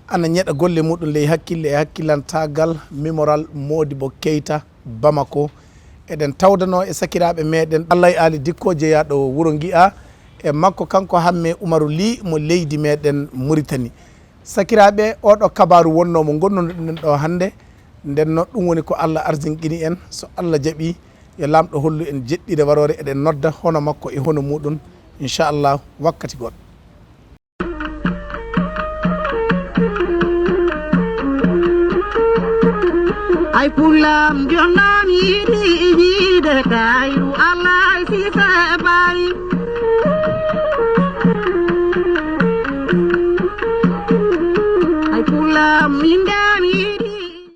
ana ñeɗa golle muɗum ley hakkille e hakkilantaagal Mimoral Modibo Keita Bamako. Eɗen tawdanoo e sakiraaɓe meɗen Allah e Ali Dikko jeyaaɗo wuro Ngi'a e makko kanko Hamme Umaru Li mo leydi meɗen Muritani. Sakiraaɓe, oɗo kabaaru wonnoo mo ngonnoɗen ɗo hannde. Nden noon ɗum woni ko Allah arzinqini en. So Allah jaɓi, yo Laamɗo hollu en jeɗɗire waroore. Eɗen nodda hono makko e hono muɗum, inchallah, wakkati goɗɗo. Ay pullam jonnaami yiɗi yiide kayru Allah ay sife bari. Ay pullam min ndami